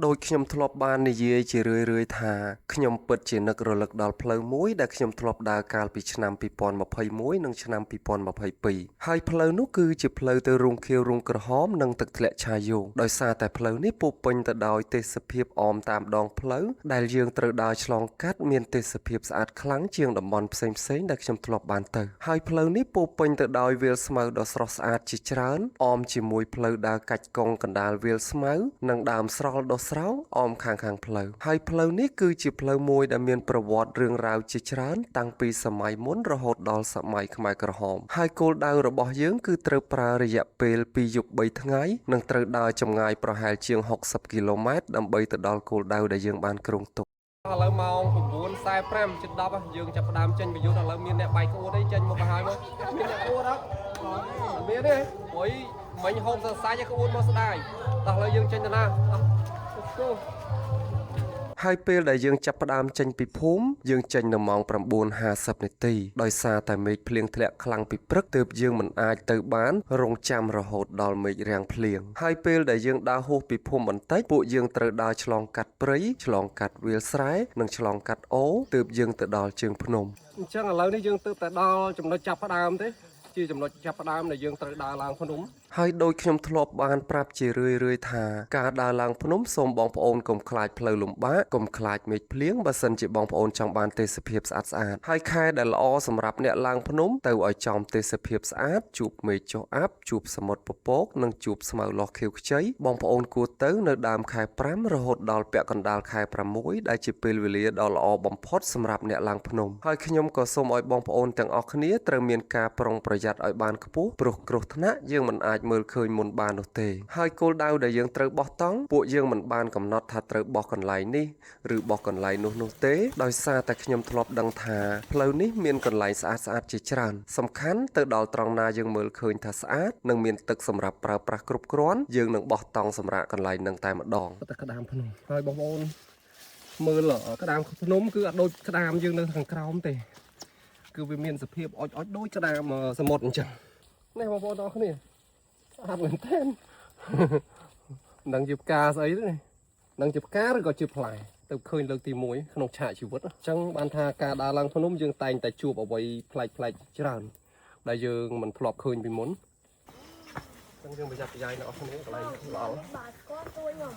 ដូចខ្ញុំធ្លាប់បាននិយាយជារឿយៗថាខ្ញុំពិតជានឹករលឹកដល់ផ្លូវមួយដែលខ្ញុំធ្លាប់ដើរកាលពីឆ្នាំ2021និងឆ្នាំ2022ហើយផ្លូវនោះគឺជាផ្លូវទៅរូងខៀវរូងក្រហមនិងទឹកធ្លាក់ឆាយោងដោយសារតែផ្លូវនេះពោរពេញទៅដោយទេសភាពអមតាមដងផ្លូវដែលយើងត្រូវដើរឆ្លងកាត់មានទេសភាពស្អាតខ្លាំងជាងតំបន់ផ្សេងៗដែលខ្ញុំធ្លាប់បានទៅហើយផ្លូវនេះពោរពេញទៅដោយវាលស្មៅដ៏ស្រស់ស្អាតជាច្រើនអមជាមួយផ្លូវដើរកាច់កង់កណ្ដាលវាលស្មៅនិងដើមស្រល់ដុះស្រោងអមខាងៗផ្លូវហើយផ្លូវនេះគឺជាផ្លូវមួយដែលមានប្រវត្តិរឿងរ៉ាវជាច្រើនតាំងពីសម័យមុនរហូតដល់សម័យខ្មែរក្រហមហើយគោលដៅរបស់យើងគឺត្រូវប្រើរយៈពេល2យប់3ថ្ងៃនិងត្រូវដើរចម្ងាយប្រហែលជាង60គីឡូម៉ែត្រដើម្បីទៅដល់គោលដៅដែលយើងបានគ្រោងទុក ឥឡូវម៉ោង9:45ជិត10ហើយយើងចាប់ផ្ដើមចេញប្រយុទ្ធឥឡូវមានអ្នកបាយក្អួតអីចេញមកបង្ហើយមកមានអ្នកក្អួតអត់អត់មានទេព្រោះមិញហូបសរសៃឲ្យក្អួតមកស្ដាយតោះឥឡូវយើងចេញទៅណាតោះ Let's go. ហើយពេលដែលយើងចាប់ផ្ដើមចេញពីភូមិយើងចេញនៅម៉ោង9:50នាទីដោយសារតែមេឃភ្លៀងធ្លាក់ខ្លាំងពីព្រឹកទើបយើងមិនអាចទៅបានរងចាំរហូតដល់មេឃរាំងភ្លៀងហើយពេលដែលយើងដើរហួសពីភូមិបន្តិចពួកយើងត្រូវដើរឆ្លងកាត់ព្រៃឆ្លងកាត់វាលស្រែនិងឆ្លងកាត់អូរទើបយើងទៅដល់ជើងភ្នំ អញ្ចឹងឥឡូវនេះយើងទើបតែដល់ចំណុចចាប់ផ្ដើមទេជាចំណុចចាប់ផ្ដើមដែលយើងត្រូវដើរឡើងភ្នំ ហើយដូចខ្ញុំធ្លាប់បានប្រាប់ជារឿយៗថាការដើរឡើងភ្នំសូមបងប្អូនកុំខ្លាចផ្លូវលំបាកកុំខ្លាចមេឃភ្លៀងបើសិនជាបងប្អូនចង់បានទេសភាពស្អាតៗហើយខែដែលល្អសម្រាប់អ្នកឡើងភ្នំទៅឲ្យចំទេសភាពស្អាតជួបមេឃចុះអាប់ជួបសមុទ្រពពកនិងជួបស្មៅលាស់ខៀវខ្ចីបងប្អូនគួរទៅនៅដើមខែ5រហូតដល់ពាក់កណ្ដាលខែ6ដែលជាពេលវេលាដ៏ល្អបំផុតសម្រាប់អ្នកឡើងភ្នំហើយខ្ញុំក៏សូមឲ្យបងប្អូនទាំងអស់គ្នាត្រូវមានការប្រុងប្រយ័ត្នឲ្យបានខ្ពស់ព្រោះគ្រោះថ្នាក់យើងមិនអាចមើលឃើញមុនបាននោះទេហើយគោលដៅដែលយើងត្រូវបោះតង់ពួកយើងមិនបានកំណត់ថាត្រូវបោះកន្លែងនេះឬបោះកន្លែងនោះនោះទេដោយសារតែខ្ញុំធ្លាប់ដឹងថាផ្លូវនេះមានកន្លែងស្អាតៗជាច្រើនសំខាន់ទៅដល់ត្រង់ណាយើងមើលឃើញថាស្អាតនិងមានទឹកសម្រាប់ប្រើប្រាស់គ្រប់គ្រាន់យើងនឹងបោះតង់សម្រាប់កន្លែងនឹងតែម្ដង តែក្តាមភ្នំហើយបងប្អូនមើលក្តាមភ្នំគឺអត់ដូចក្តាមយើងនៅខាងក្រោមទេគឺវាមានសភាពអុចអុចដូចក្តាមសមុទ្រអញ្ចឹងនេះបងប្អូនទាំងអស់គ្នាស្អាតមែនទែន មិនដឹងជាផ្កាស្អីទេនេះមិនដឹងជាផ្កាឬក៏ជាផ្លែទៅឃើញលើកទី1ក្នុងឆាកជីវិតអញ្ចឹងបានថាការដើរឡើងភ្នំយើងតែងតែជួបអ្វីប្លែកៗច្រើនដែលយើងមិនធ្លាប់ឃើញពីមុនអញ្ចឹងយើងប្រយ័ត្នប្រយែងអ្នកនរគ្នាកន្លែងល្អ បាទស្គាល់ទួយខ្ញុំ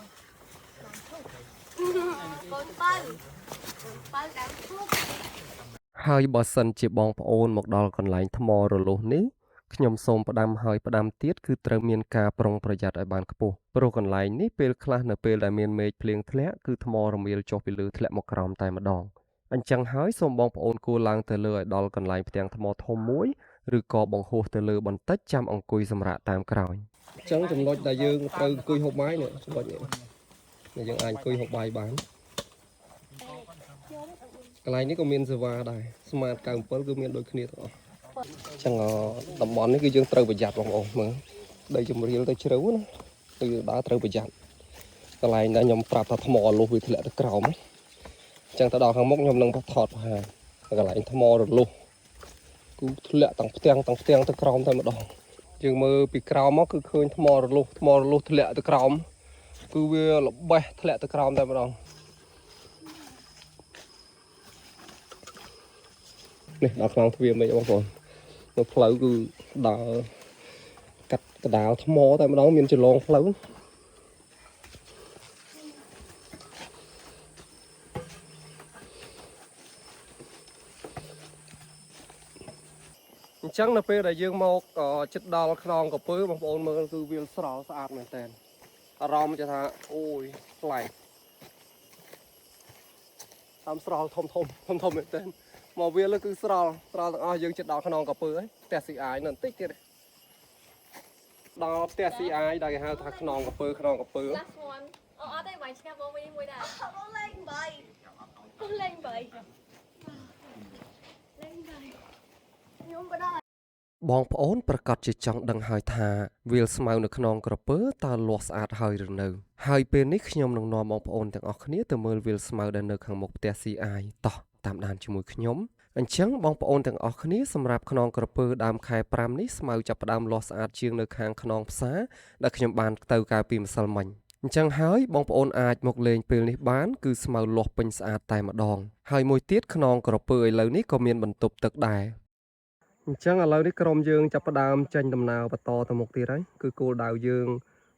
កូនបើកូនបើដើមឈូក ហើយបើសិនជាបងប្អូនមកដល់កន្លែងថ្មរលុះនេះខ្ញុំសូមផ្ដាំហើយផ្ដាំទៀតគឺត្រូវមានការប្រុងប្រយ័ត្នឲ្យបានខ្ពស់ព្រោះកន្លែងនេះពេលខ្លះនៅពេលដែលមានមេឃភ្លៀងធ្លាក់គឺថ្មរមៀលចុះពីលើធ្លាក់មកក្រោមតែម្ដងអញ្ចឹងហើយសូមបងប្អូនគួរឡើងទៅលើឲ្យដល់កន្លែងផ្ទាំងថ្មធំមួយឬក៏បង្ហោះទៅលើបន្តិចចាំអង្គុយសម្រាកតាមក្រោយ អញ្ចឹងចំណុចដែលយើងត្រូវអង្គុយហូបបាយនេះចំណុចនេះដែលយើងអាចអង្គុយហូបបាយបានកន្លែងនេះក៏មានសេវាដែរ Smart 97គឺមានដូចគ្នាទាំងអស់អញ្ចឹងតំបន់នេះគឺយើងត្រូវប្រយ័ត្នបងប្អូនមើលដីជំរាលទៅជ្រៅណាគឺដើរត្រូវប្រយ័ត្នកន្លែងដែលខ្ញុំប្រាប់ថាថ្មរលុះវាធ្លាក់ទៅក្រោមណាអញ្ចឹងទៅដល់ខាងមុខខ្ញុំនឹងថតបង្ហាញកន្លែងថ្មរលុះគឺធ្លាក់ទាំងផ្ទាំងទាំងផ្ទាំងទៅក្រោមតែម្ដង យើងមើលពីក្រោមមកគឺឃើញថ្មរលុះថ្មរលុះធ្លាក់ទៅក្រោមគឺវាល្បេះធ្លាក់ទៅក្រោមតែម្ដងនេះដល់ខ្លោងទ្វារមេឃបងប្អូននៅផ្លូវគឺដើរកាត់កដាលថ្មតែម្ដងមានចលងផ្លូវអញ្ចឹងនៅពេលដែលយើងមកចិត្តដល់ខ្នងកពើបងប្អូនមើលគឺវាស្រល់ស្អាតមែនតើអារម្មណ៍จะថាអូយប្លែកតាមស្រល់ធំធំធំធំមែនតើមកវាលគឺស្រល់ស្រល់ទាំងអស់យើងចិត្តដល់ខ្នងកពើហើយផ្ទះ CI នៅបន្តិចទៀតទេដល់ផ្ទះ CI ដែលគេហៅថាខ្នងកពើខ្នងកពើ Last one អូអត់ទេបាយឈ្នះបងវិញមួយដែរបងលេង8បងលេង8លេង8ខ្ញុំក៏ដែរ បងប្អូនប្រកាសជាចង់ដឹងហើយថាវាលស្មៅនៅក្នុងក្រពើតើលាស់ស្អាតហើយឬនៅហើយពេលនេះខ្ញុំនឹងនាំបងប្អូនទាំងអស់គ្នាទៅមើលវាលស្មៅដែលនៅខាងមុខផ្ទះ CI តោះតាមដានជាមួយខ្ញុំអញ្ចឹងបងប្អូនទាំងអស់គ្នាសម្រាប់ខ្នងក្រពើដើមខែ5នេះស្មៅចាប់ផ្ដើមលាស់ស្អាតជាងនៅខាងខ្នងផ្សារដែលខ្ញុំបានទៅកាលពីម្សិលមិញ អញ្ចឹងហើយបងប្អូនអាចមកលេងពេលនេះបានគឺស្មៅលាស់ពេញស្អាតតែម្ដងហើយមួយទៀតខ្នងក្រពើឥឡូវនេះក៏មានបន្ទប់ទឹកដែរ អញ្ចឹងឥឡូវនេះក្រុមយើងចាប់ផ្ដើមចេញដំណើរបន្តទៅមុខទៀតហើយគឺគោលដៅយើង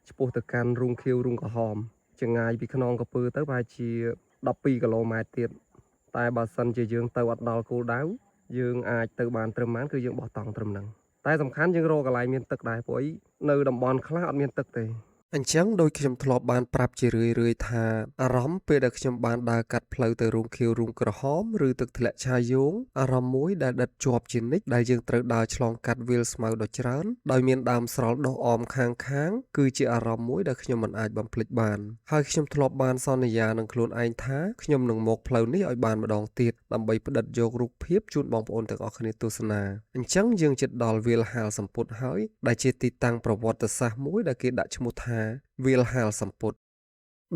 ឆ្ពោះទៅកាន់រូងខៀវរូងក្រហមចម្ងាយពីខ្នងក្រពើទៅប្រហែលជា12គីឡូម៉ែត្រទៀតតែបើសិនជាយើងទៅអត់ដល់គោលដៅយើងអាចទៅបានត្រឹមប៉ុន្មានគឺយើងបោះតង់ត្រឹមហ្នឹងតែសំខាន់យើងរកកន្លែងមានទឹកដែរព្រោះអីនៅតំបន់ខ្លះអត់មានទឹកទេ អញ្ចឹងដោយខ្ញុំធ្លាប់បានប្រាប់ជារឿយៗថាអារម្មណ៍ពេលដែលខ្ញុំបានដើរកាត់ផ្លូវទៅរូងខៀវរូងក្រហមឬទឹកធ្លាក់ឆាយងអារម្មណ៍មួយដែលដិតជាប់ជានិច្ចដែលយើងត្រូវដើរឆ្លងកាត់វាលស្មៅដ៏ច្រើនដោយមានដើមស្រល់ដុះអមខាងៗគឺជាអារម្មណ៍មួយដែលខ្ញុំមិនអាចបំភ្លេចបានហើយខ្ញុំធ្លាប់បានសន្យានឹងខ្លួនឯងថាខ្ញុំនឹងមកផ្លូវនេះឲ្យបានម្ដងទៀតដើម្បីផ្ដិតយករូបភាពជូនបងប្អូនទាំងអស់គ្នាទស្សនាអញ្ចឹងយើងជិតដល់វាលហាលសម្ពុតហើយដែលជាទីតាំងប្រវត្តិសាស្ត្រមួយដែលគេដាក់ឈ្មោះថាវាលហាលសម្ពុត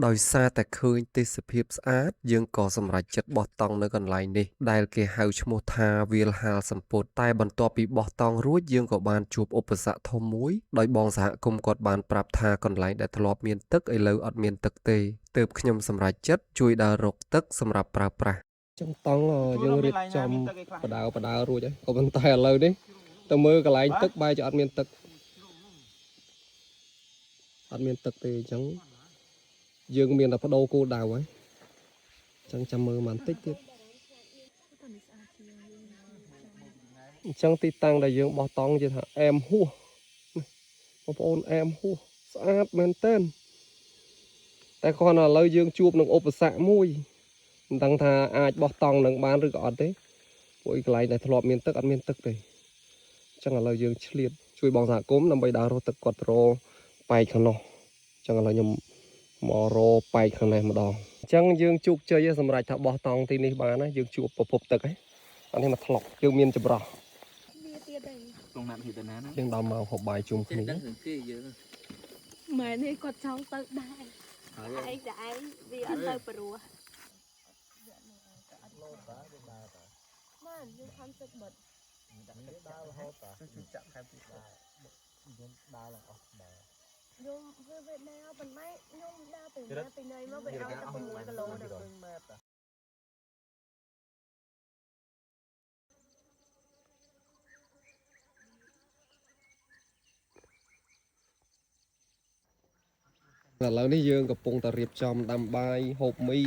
ដោយសារតែឃើញទេសភាពស្អាតយើងក៏សម្រេចចិត្តបោះតង់នៅកន្លែងនេះដែលគេហៅឈ្មោះថាវាលហាលសម្ពុតតែបន្ទាប់ពីបោះតង់រួចយើងក៏បានជួបឧបសគ្គធំមួយដោយបងសហគមន៍គាត់បានប្រាប់ថាកន្លែងដែលធ្លាប់មានទឹកឥឡូវអត់មានទឹកទេទើបខ្ញុំសម្រេចចិត្តជួយដើររកទឹកសម្រាប់ប្រើប្រាស់ ចឹងតង់យើងរៀបចំបដើបដើរួចហើយក៏ប៉ុន្តែឥឡូវនេះទៅមើលកន្លែងទឹកបែរជាអត់មានទឹកអត់មានទឹកទេអញ្ចឹងយើងមានតែបដូរគោលដៅហើយអញ្ចឹងចាំមើលបន្តិចទៀតអញ្ចឹងទីតាំងដែលយើងបោះតង់និយាយថាអែមហួសនេះបងប្អូនអែមហួសស្អាតមែនទែនតែគ្រាន់តែឥឡូវយើងជួបនឹងឧបសគ្គមួយ មិនដឹងថាអាចបោះតង់នឹងបានឬក៏អត់ទេព្រោះឯកន្លែងដែលធ្លាប់មានទឹកអត់មានទឹកទេអញ្ចឹងឥឡូវយើងឆ្លៀតជួយបងសហគមន៍ដើម្បីដើររកទឹកគាត់រកប៉ែកខាងនោះអញ្ចឹងឥឡូវខ្ញុំមករកប៉ែកខាងនេះម្ដងអញ្ចឹងយើងជោគជ័យសម្រាប់ថាបោះតង់ទីនេះបានណាយើងជួបប្រភពទឹកហើយអានេះមកធ្លុកយើងមានចម្រោះ វាទៀតទេ ក្នុងណាត់ហេតុណាណា យើងដល់មកហូបបាយជុំគ្នា ចេះដឹងរឿងគេយើង មែនទេគាត់ចង់ទៅដែរ ហើយ ឯងតែឯងវាអត់ទៅព្រោះបានយើងខំទឹកបិទខ្ញុំវាវាដើរប៉ុន្តែខ្ញុំដើរពីណាពីណីមកវាឲ្យតែ6គីឡូទៅ ឥឡូវនេះយើងកំពុងតែរៀបចំដាំបាយហូបមី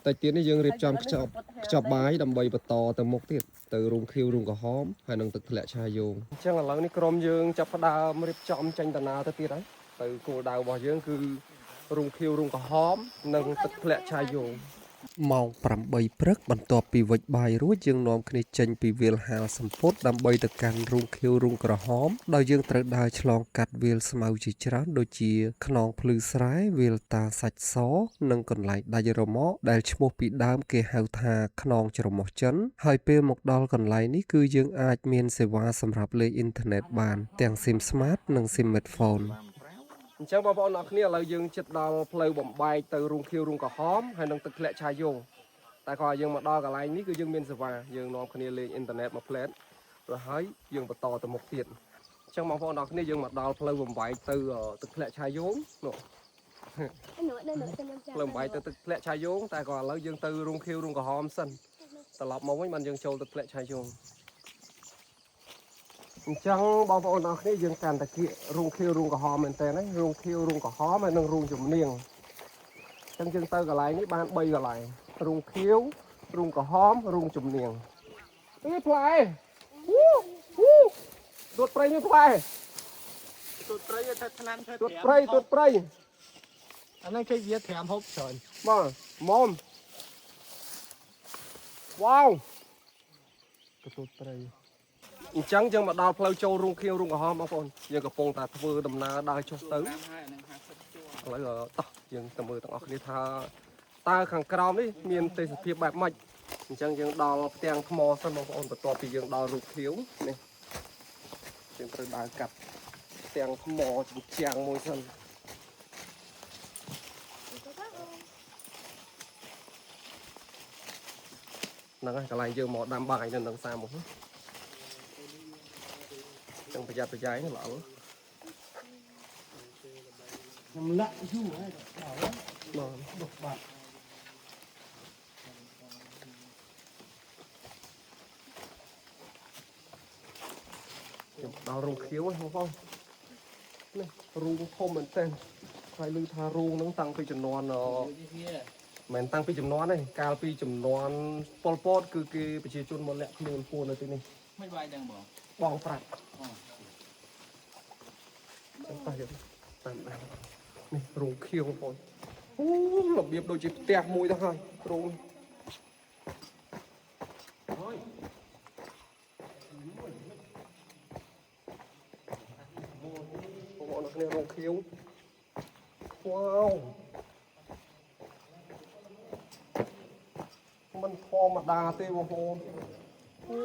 តែទៀតនេះយើងរៀបចំខ្ចប់ខ្ចប់បាយដើម្បីបន្តទៅមុខទៀតទៅរូងខៀវរូងក្រហមហើយនឹងទឹកធ្លាក់ឆាយងអញ្ចឹងឥឡូវនេះក្រុមយើងចាប់ផ្ដើមរៀបចំចេញដំណើរទៅទៀតហើយទៅគោលដៅរបស់យើងគឺរូងខៀវរូងក្រហមនិងទឹកធ្លាក់ឆាយង ម៉ោង8ព្រឹកបន្ទាប់ពីវិច្ចបាយរួចយើងនាំគ្នាចេញពីវាលហាលសម្ពុតដើម្បីទៅកាន់រូងខៀវរូងក្រហមដោយយើងត្រូវដើរឆ្លងកាត់វាលស្មៅជាច្រើនដូចជាខ្នងភ្លឺស្រែវាលតាសាច់សនិងកន្លែងដាច់រមាក់ដែលឈ្មោះពីដើមគេហៅថាខ្នងច្រមុះចិនហើយពេលមកដល់កន្លែងនេះគឺយើងអាចមានសេវាសម្រាប់លេងអ៊ីនធឺណិតបានទាំង SIM Smart និង SIM Metphone អញ្ចឹងបងប្អូនអរគ្នាឥឡូវយើងជិតដល់ផ្លូវបំបែកទៅរូងខៀវរូងក្រហមហើយនឹងទឹកធ្លាក់ឆាយងតែគាត់ឲ្យយើងមកដល់កន្លែងនេះគឺយើងមានសេវាយើងនាំគ្នាលេងអ៊ីនធឺណិតមួយផ្លែតទៅហើយយើងបន្តទៅមុខទៀតអញ្ចឹងបងប្អូនអរគ្នាយើងមកដល់ផ្លូវបំបែកទៅទឹកធ្លាក់ឆាយងនោះ នោះនោះខ្ញុំចាំ ផ្លូវបំបែកទៅទឹកធ្លាក់ឆាយងតែគាត់ឥឡូវយើងទៅរូងខៀវរូងក្រហមសិនត្រឡប់មកវិញបានយើងចូលទឹកធ្លាក់ឆាយងអញ្ចឹងបងប្អូនអរគ្នាយើងកាន់តែគៀករូងខៀវរូងក្រហមមែនតើណារូងខៀវរូងក្រហមហើយនិងរូងជំនាញ អញ្ចឹងយើងទៅកន្លែងនេះបាន3កន្លែងរូងខៀវរូងក្រហមរូងជំនាញអីផ្លែវូវូទួតព្រៃនេះផ្លែ ទូតព្រៃថាឆ្នាំធ្វើ ទួតព្រៃទួតព្រៃ អាហ្នឹងគេវាត្រាំហូបច្រើន បាទមុំវ៉ាវ ទូតព្រៃ អញ្ចឹងយើងមកដល់ផ្លូវចូលរូងខៀវរូងក្រហមបងប្អូនយើងកំពុងតែធ្វើដំណើរដើរចុះទៅ ហើយអានឹង50ជួរ ឥឡូវតោះយើងទៅមើលទាំងអស់គ្នាថាតើខាងក្រោមនេះមានទេសភាពបែបម៉េចអញ្ចឹងយើងដល់ផ្ទាំងថ្មសិនបងប្អូនបន្ទាប់ពីយើងដល់រូបខៀវនេះយើងត្រូវដើរកាត់ផ្ទាំងថ្មជញ្ជាំងមួយសិនហ្នឹងហើយកន្លែងយើងមកដាំបាយនៅនឹងសាមុខអញ្ចឹងប្រយ័ត្នប្រយែងល្អ ខ្ញុំលាក់យូរហើយដល់ បាទ បុកបាត់ ខ្ញុំដល់រូងខៀវហ្នឹងបងប្អូននេះរូងធំមែនទែនហើយឮថារូងហ្នឹងតាំងពីជំនាន់អ មិនតាំងពីចំនួនទេកាលពីចំនួនប៉ុលពតគឺគេប្រជាជនមកលាក់ខ្លួនពួននៅទីនេះ មិនបាយដឹងបង បងប្រាប់ចាំតោះយកតាមដាននេះរូងខៀវបងប្អូនអូរបៀបដូចជាផ្ទះមួយទៅហើយរូងនេះបងប្អូនអរគ្នារូងខៀវវ៉ាវ មិនធម្មតាទេបងប្អូនអូ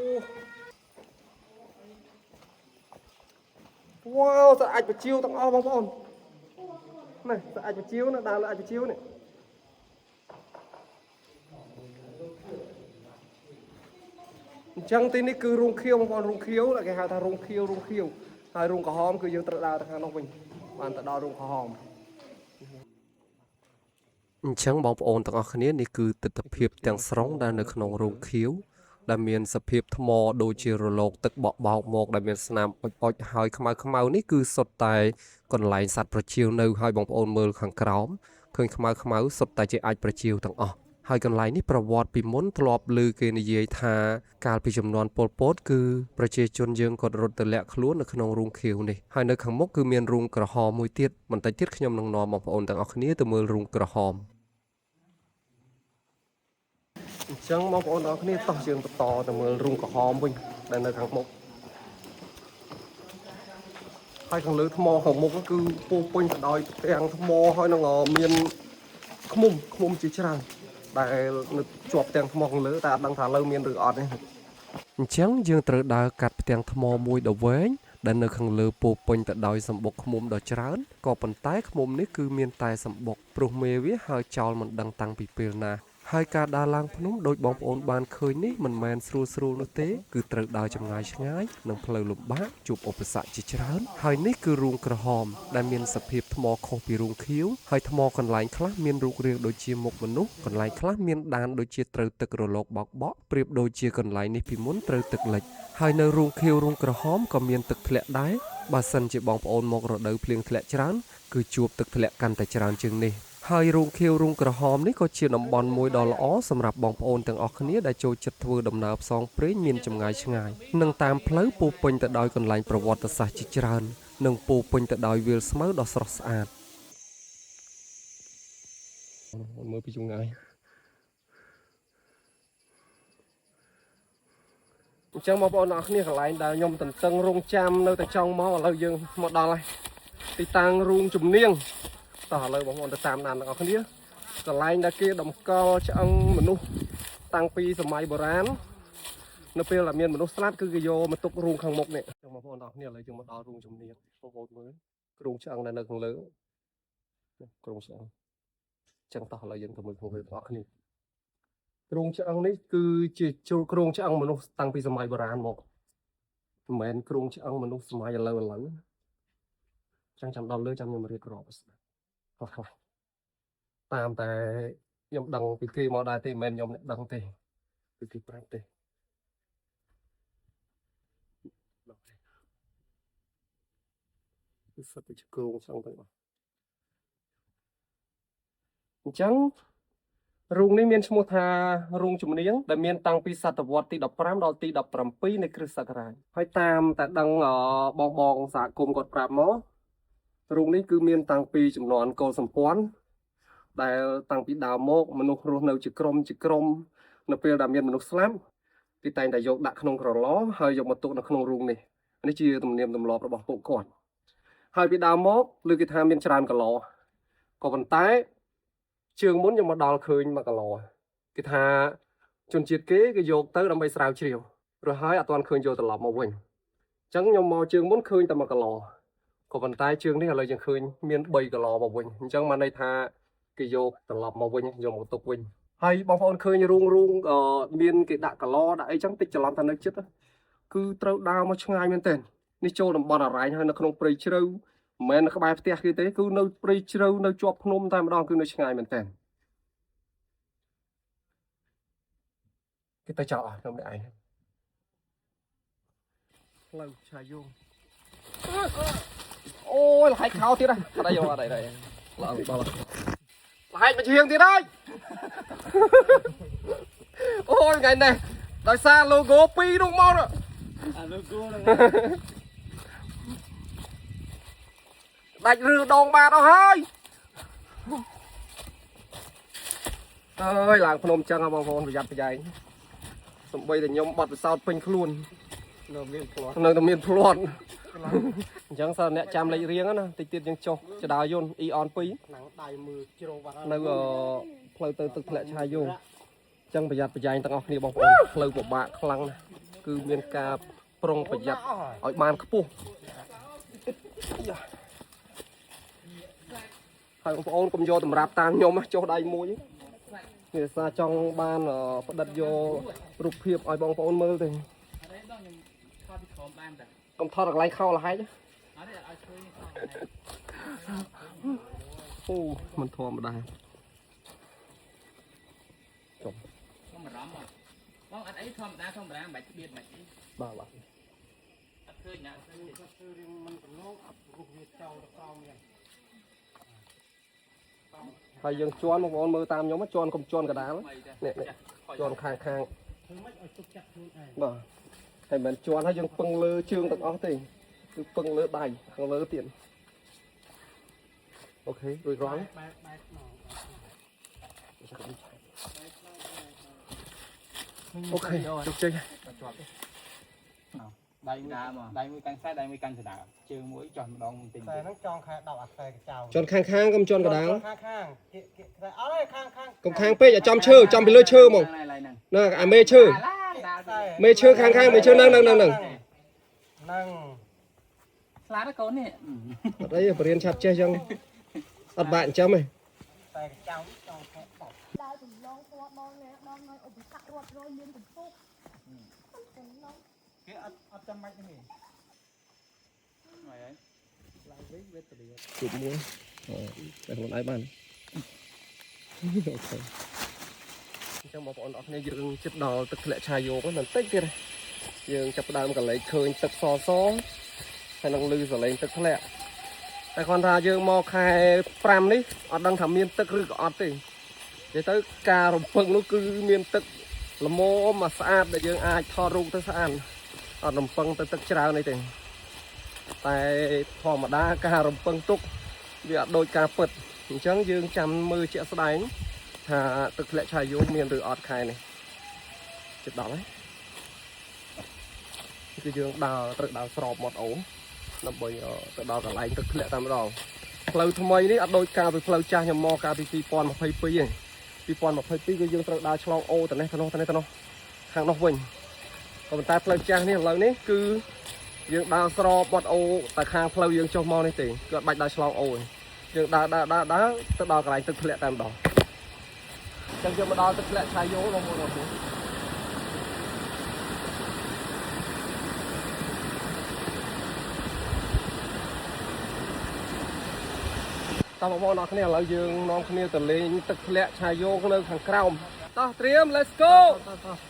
វ៉ាវស្អាតបជាវទាំងអស់បងប្អូននេះស្អាតបជាវណាដើរលើអាចបជាវនេះអញ្ចឹងទីនេះគឺរូងខៀវបងប្អូនរូងខៀវដែលគេហៅថារូងខៀវរូងខៀវហើយរូងក្រហមគឺយើងត្រូវដើរទៅខាងនោះវិញបានទៅដល់រូងក្រហម អញ្ចឹងបងប្អូនទាំងអស់គ្នានេះគឺទិដ្ឋភាពទាំងស្រុងដែលនៅក្នុងរោងខៀវដែលមានសភាពថ្មដូចជារលកទឹកបក់បោកមកដែលមានស្នាមអុចអុចហើយខ្មៅខ្មៅនេះគឺសុទ្ធតែកន្លែងសត្វប្រជៀវនៅហើយបងប្អូនមើលខាងក្រោមឃើញខ្មៅខ្មៅសុទ្ធតែជាអាចប្រជៀវទាំងអស់ហើយកន្លែងនេះប្រវត្តិពីមុនធ្លាប់ឮគេនិយាយថាកាលពីជំនាន់ប៉ុលពតគឺប្រជាជនយើងគាត់រត់ទៅលាក់ខ្លួននៅក្នុងរូងខៀវនេះហើយនៅខាងមុខគឺមានរូងក្រហមមួយទៀតបន្តិចទៀតខ្ញុំនឹងនាំបងប្អូនទាំងអស់គ្នាទៅមើលរូងក្រហម អញ្ចឹងបងប្អូនទាំងអស់គ្នាតោះយើងបន្តទៅមើលរូងក្រហមវិញដែលនៅខាងមុខហើយខាងលើថ្មខាងមុខហ្នឹងគឺពោរពេញទៅដោយផ្ទាំងថ្មហើយនឹងមានឃ្មុំឃ្មុំជាច្រើនដែលនៅជាប់ផ្ទាំងថ្មខាងលើតែអត់ដឹងថាលើមានឬអត់ទេអញ្ចឹងយើងត្រូវដើរកាត់ផ្ទាំងថ្មមួយដ៏វែងដែលនៅខាងលើពោរពេញទៅដោយសម្បុកឃ្មុំដ៏ច្រើនក៏ប៉ុន្តែឃ្មុំនេះគឺមានតែសម្បុកព្រោះមេវាហើយចោលមិនដឹងតាំងពីពេលណា ហើយការដើរឡើងភ្នំដោយបងប្អូនបានឃើញនេះមិនមែនស្រួលស្រួលនោះទេគឺត្រូវដើរចម្ងាយឆ្ងាយនិងផ្លូវលំបាកជួបឧបសគ្គជាច្រើនហើយនេះគឺរូងក្រហមដែលមានសភាពថ្មខុសពីរូងខៀវហើយថ្មកន្លែងខ្លះមានរូបរាងដូចជាមុខមនុស្សកន្លែងខ្លះមានដានដូចជាត្រូវទឹករលកបោកបក់ប្រៀបដូចជាកន្លែងនេះពីមុនត្រូវទឹកលិចហើយនៅរូងខៀវរូងក្រហមក៏មានទឹកធ្លាក់ដែរបើសិនជាបងប្អូនមករដូវភ្លៀងធ្លាក់ច្រើនគឺជួបទឹកធ្លាក់កាន់តែច្រើនជាងនេះ ហើយរូងខៀវរូងក្រហមនេះក៏ជាតំបន់មួយដ៏ល្អសម្រាប់បងប្អូនទាំងអស់គ្នាដែលចូលចិត្តធ្វើដំណើរផ្សងព្រេងមានចម្ងាយឆ្ងាយនិងតាមផ្លូវពោរពេញទៅដោយកន្លែងប្រវត្តិសាស្ត្រជាច្រើននិងពោរពេញទៅដោយវាលស្មៅដ៏ស្រស់ស្អាតមើលពីចម្ងាយអញ្ចឹងបងប្អូនទាំងអស់គ្នាកន្លែងដែលខ្ញុំតន្ទឹងរង់ចាំនៅតែចង់មកឥឡូវយើងមកដល់ហើយទីតាំងរូងជំនាង តោះឥឡូវបងប្អូនទៅតាមដានទាំងអស់គ្នាកន្លែងដែលគេតម្កល់ឆ្អឹងមនុស្សតាំងពីសម័យបុរាណនៅពេលដែលមានមនុស្សស្លាប់គឺគេយកមកទុករូងខាងមុខនេះចឹងបងប្អូនទាំងអស់គ្នាឥឡូវយើងមកដល់រូងជំនាញបងប្អូនមើលគ្រោងឆ្អឹងដែលនៅខាងលើនេះគ្រោងឆ្អឹងចឹងតោះឥឡូវយើងទៅមើលក្នុងវាទាំងអស់គ្នាគ្រោងឆ្អឹងនេះគឺជាជួរគ្រោងឆ្អឹងមនុស្សតាំងពីសម័យបុរាណមកមិនមែនគ្រោងឆ្អឹងមនុស្សសម័យឥឡូវឥឡូវចឹងចាំដល់លើចាំខ្ញុំរៀបរាប់ឲ្យស្ដាប់ ខ្លះខ្លះតាមតែខ្ញុំដឹងពីគេមកដែរទេមិនមែនខ្ញុំអ្នកដឹងទេគឺគេប្រាប់ទេគឺសិតតែជាគ្រោងឆ្អឹងទាំងអស់អញ្ចឹងរូងនេះមានឈ្មោះថារូងជំនាញដែលមានតាំងពីសតវត្សទី15ដល់ទី17នៃគ្រិស្តសករាជហើយតាមតែដឹងបងបងសហគមន៍គាត់ប្រាប់មក រូងនេះគឺមានតាំងពីចំនួនកុលសម្ព័ន្ធដែលតាំងពីដើមមកមនុស្សរស់នៅជាក្រុមជាក្រុមនៅពេលដែលមានមនុស្សស្លាប់គេតែងតែយកដាក់ក្នុងក្រឡហើយយកមកទុកនៅក្នុងរូងនេះនេះជាទំនៀមទម្លាប់របស់ពួកគាត់ហើយពីដើមមកលើគេថាមានច្រើនកឡក៏ប៉ុន្តែជើងមុនខ្ញុំមកដល់ឃើញមួយកឡគេថាជនជាតិគេគេយកទៅដើម្បីស្រាវជ្រាវរួចហើយអត់ទាន់ឃើញយកត្រឡប់មកវិញអញ្ចឹងខ្ញុំមកជើងមុនឃើញតែមួយកឡ ក៏ប៉ុន្តែជើងនេះឥឡូវយើងឃើញមាន3កឡមកវិញអញ្ចឹងបានន័យថាគេយកត្រឡប់មកវិញយកមកទុកវិញហើយបងប្អូនឃើញរូងរូងអឺមានគេដាក់កឡដាក់អីចឹងតិចច្រឡំថានៅចិត្តគឺត្រូវដើរមកឆ្ងាយមែនទែននេះចូលតំបន់អរ៉ែងហើយនៅក្នុងព្រៃជ្រៅ មិនមែននៅក្បែរផ្ទះគេទេគឺនៅព្រៃជ្រៅនៅជាប់ភ្នំតែម្ដងគឺនៅឆ្ងាយមែនតើគេទៅចោលអស់ខ្ញុំនេះឯងផ្លូវឆាយងអូយលហែកខោទៀតហ៎អត់អីអត់អីអត់អីឡើងដល់លហែកមកជាងទៀតហើយអូយថ្ងៃនេះដោយសារ logo 2នោះមក អា logo ហ្នឹង ដាច់ឬដងបាទអស់ហើយអើយឡើងភ្នំចឹងហ៎បងប្អូនប្រយ័ត្នប្រយែងសំបីតែខ្ញុំបត់ពិសោធន៍ពេញខ្លួន នៅមានផ្លោះ នៅតែមានភ្លាត់អញ្ចឹងសិនអ្នកចាំលេខរៀងណាតិចទៀតយើងចុះចដាយន្ត Eon 2 ណាំងដៃមើលជ្រោបាត់ នៅអឺផ្លូវទៅទឹកធ្លាក់ឆាយងអញ្ចឹងប្រយ័ត្នប្រយែងទាំងអស់គ្នាបងប្អូនផ្លូវពិបាកខ្លាំងណាស់គឺមានការប្រុងប្រយ័ត្នឲ្យបានខ្ពស់ហើយបងប្អូនកុំយកតម្រាប់តាមខ្ញុំណាចុះដៃមួយនេះសារចង់បានផ្ដិតយករូបភាពឲ្យបងប្អូនមើលទេ អត់ទេបងខ្ញុំថតពីក្រោមបានតា កុំថតកន្លែងខោលហែក អត់ទេឲ្យឃើញ អូមិនធម្មតា ខ្ញុំបារម្ភបងអត់អីធម្មតាធម្មតាមិនបាច់ក្បៀតមិនបាច់អី បាទបាទ អត់ឃើញណាឃើញទេ គាត់ធ្វើរឿងមិនប្រឡងអត់រូបវាចោលទៅក្រោមយ៉ាង ហើយយើងជន់បងប្អូនមើលតាមខ្ញុំជន់កុំជន់កដាល ថ្មីតា នេះនេះជន់ខាងខាង ធ្វើម៉េចឲ្យទុកចិត្តខ្លួនឯង បាទហើយមិនមែនជន់ហើយយើងពឹងលើជើងទាំងអស់ទេគឺពឹងលើដៃខាងលើទៀត OK រួចរាល់ បែបបែបមក OK ជោគជ័យ ដៃមួយដៃមួយកាន់ខ្សែដៃមួយកាន់ចដាជើងមួយចោះម្ដងបន្តិច ខ្សែហ្នឹងចងខែ10អាខ្សែកចៅ ជន់ខាងខាងកុំជន់កដាល ខាងខាងគៀកគៀកខ្សែអត់ទេខាងខាង កុំខាងពេកឲ្យចំឈើចំពីលើឈើហ្មង ហ្នឹងហ្នឹង ណាអាមេឈើ ឡា ខ្សែ មេឈើខាងខាងមេឈើហ្នឹងហ្នឹងហ្នឹង ហ្នឹង ស្លាតកូននេះ អត់អីបរៀនឆាប់ចេះចឹងអត់បាក់ចិញ្ចឹមទេ ខ្សែកចៅចងខែ10 ដើរចម្លងពណ៌ដល់ណាដល់នៅឧបសគ្គរាប់រយលានកំពុកចម្លង គេអត់អត់ចាំបាច់ទេហើយ ឡើងវិញវេទនា ជួបមួយតែខ្លួនឯងបាន OK អញ្ចឹងបងប្អូនអរគ្នាយើងជិតដល់ទឹកធ្លាក់ឆាយោងហ្នឹងបន្តិចទៀតយើងចាប់ផ្ដើមកលេចឃើញទឹកសសហើយនឹងលឺសលេងទឹកធ្លាក់តែគ្រាន់ថាយើងមកខែ5នេះអត់ដឹងថាមានទឹកឬក៏អត់ទេនិយាយទៅការរំពឹងនោះគឺមានទឹកល្មមមកស្អាតដែលយើងអាចថតរូបទៅស្អាតអត់រំពឹងទៅទឹកច្រើនអីទេតែធម្មតាការរំពឹងទុកវាអត់ដូចការពិតអញ្ចឹងយើងចាំមើលជាក់ស្ដែងថាទឹកធ្លាក់ឆាយោងមានឬអត់ខែនេះជិតដល់ហើយគឺយើងដើរត្រូវដើរស្របមាត់អូដើម្បីទៅដល់កន្លែងទឹកធ្លាក់តែម្ដងផ្លូវថ្មីនេះអត់ដូចកាលពីផ្លូវចាស់ខ្ញុំមកកាលពី2022ទេ2022គឺយើងត្រូវដើរឆ្លងអូទៅនេះទៅនោះទៅនេះទៅនោះខាងនោះវិញក៏ប៉ុន្តែផ្លូវចាស់នេះឥឡូវនេះគឺយើងដើរស្របមាត់អូតែខាងផ្លូវយើងចុះមកនេះទេគឺអត់បាច់ដើរឆ្លងអូទេយើងដើរដើរដើរដើរទៅដល់កន្លែងទឹកធ្លាក់តែម្ដងអញ្ចឹងយើងមកដល់ទឹកធ្លាក់ឆាយោបងប្អូនអរគុណ តោះបងប្អូនអរគ្នាឥឡូវយើងនាំគ្នាទៅលេងទឹកធ្លាក់ឆាយោងនៅខាងក្រោមតោះត្រៀម let's go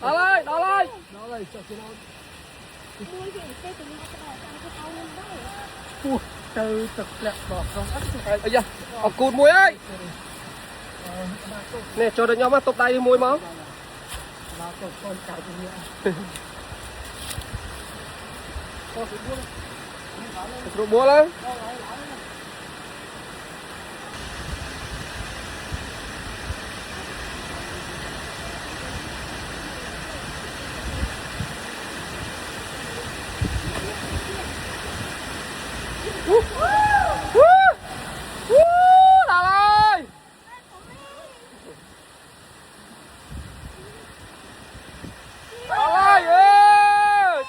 ដល់ហើយដល់ហើយ ដល់ហើយចុះជិះដល់ មួយគេគេទៅញ៉ាំក្តៅតាមគេឲ្យខ្ញុំដែរ ពោះទៅទឹកធ្លាក់ដល់ក្នុងអត់ អាយ៉ាអរគូតមួយហើយនេះចូលទៅខ្ញុំមកតុបដៃនេះមួយមក មកទៅកូនចៅទៅនេះ ស្រួលបួលហើយវូវូវូដល់ហើយ ដល់ហើយអើ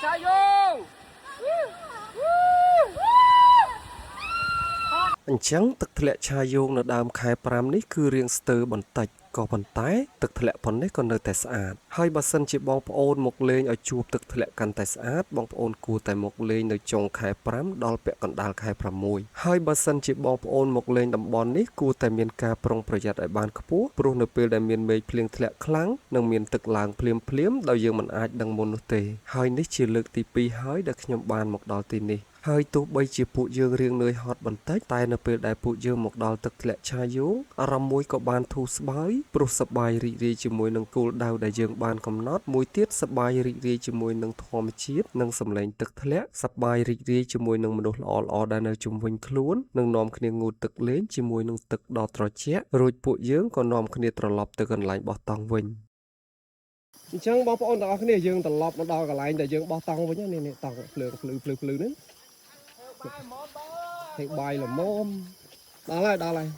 ឆាយង អញ្ចឹងទឹកធ្លាក់ឆាយោងនៅដើមខែ5នេះគឺរៀងស្ទើរបន្តិច ក៏ប៉ុន្តែទឹកធ្លាក់ប៉ុណ្ណេះក៏នៅតែស្អាតហើយបើសិនជាបងប្អូនមកលេងឲ្យជួបទឹកធ្លាក់កាន់តែស្អាតបងប្អូនគួរតែមកលេងនៅចុងខែ5ដល់ពាក់កណ្ដាលខែ6ហើយបើសិនជាបងប្អូនមកលេងតំបន់នេះគួរតែមានការប្រុងប្រយ័ត្នឲ្យបានខ្ពស់ព្រោះនៅពេលដែលមានមេឃភ្លៀងធ្លាក់ខ្លាំងនិងមានទឹកឡើងភ្លាមភ្លាមៗដោយយើងមិនអាចដឹងមុននោះទេហើយនេះជាលើកទី2ហើយដែលខ្ញុំបានមកដល់ទីនេះហើយទោះបីជាពួកយើងរៀងនឿយហត់បន្តិចតែនៅពេលដែលពួកយើងមកដល់ទឹកធ្លាក់ឆាយងអារម្មណ៍មួយក៏បានធូរស្បើយព្រោះសប្បាយរីករាយជាមួយនឹងគោលដៅដែលយើងបានកំណត់មួយទៀតសប្បាយរីករាយជាមួយនឹងធម្មជាតិនិងសម្លេងទឹកធ្លាក់សប្បាយរីករាយជាមួយនឹងមនុស្សល្អៗដែលនៅជុំវិញខ្លួននិងនាំគ្នាងូតទឹកលេងជាមួយនឹងទឹកដ៏ត្រជាក់រួចពួកយើងក៏នាំគ្នាត្រឡប់ទៅកន្លែងបោះតង់វិញ អញ្ចឹងបងប្អូនទាំងអស់គ្នាយើងត្រឡប់មកដល់កន្លែងដែលយើងបោះតង់វិញណានេះនេះតង់ភ្លើងភ្លឺភ្លឺភ្លឺហ្នឹងហេបាយល្មមដល់ហើយដល់ហើយ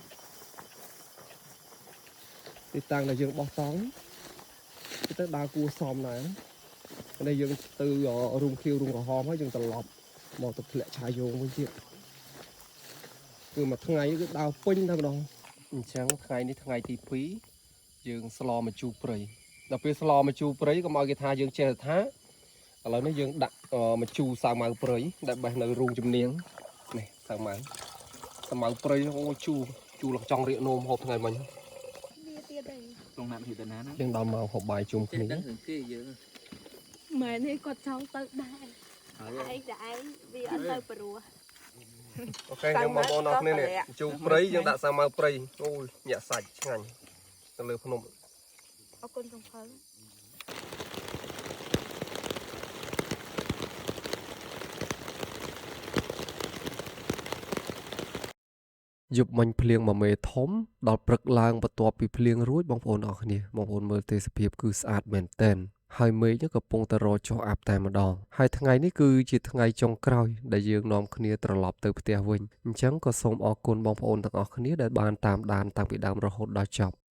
ទីតាំងដែលយើងបោះតង់ទៅដើរគួសមដែរនេះយើងទៅរូងខៀវរូងក្រហមហើយយើងត្រឡប់មកទៅធ្លាក់ឆាយងវិញទៀតគឺមួយថ្ងៃគឺដើរពេញតែម្ដងអញ្ចឹងថ្ងៃនេះថ្ងៃទី2យើងស្លមកជូរព្រៃ ដល់ពេលស្លមជូរព្រៃកុំឲ្យគេថាយើងចេះតែថាឥឡូវនេះយើងដាក់មជូរសាវម៉ាវព្រៃដែលបេះនៅរូងជំនាងនេះសាវម៉ាវសាវម៉ាវព្រៃអូជូរជូរលកចង់រៀកនោមហូបថ្ងៃមិញ វាទៀតហើយ ត្រង់ណាប់ទៅណាណា យើងដល់មកហូបបាយជុំគ្នា ចេះដឹងរឿងគេយើង មែនទេគាត់ចង់ទៅដែរ ហើយ ឯងតែឯងវាអត់ទៅព្រោះ OK យើងបងប្អូនអរគ្នានេះជូរព្រៃយើងដាក់សាវម៉ាវព្រៃអូយញាក់សាច់ឆ្ងាញ់ទៅលើភ្នំ អរគុណសំផល យប់មិញភ្លៀងមួយមេធំដល់ព្រឹកឡើងបន្ទាប់ពីភ្លៀងរួចបងប្អូនអរគ្នាបងប្អូនមើលទេសភាពគឺស្អាតមែនទែនហើយមេឃកំពុងតែរចុះអាប់តែម្ដងហើយថ្ងៃនេះគឺជាថ្ងៃចុងក្រោយដែលយើងនាំគ្នាត្រឡប់ទៅផ្ទះវិញអញ្ចឹងក៏សូមអរគុណបងប្អូនទាំងអស់គ្នាដែលបានតាមដានតាំងពីដើមរហូតដល់ចប់។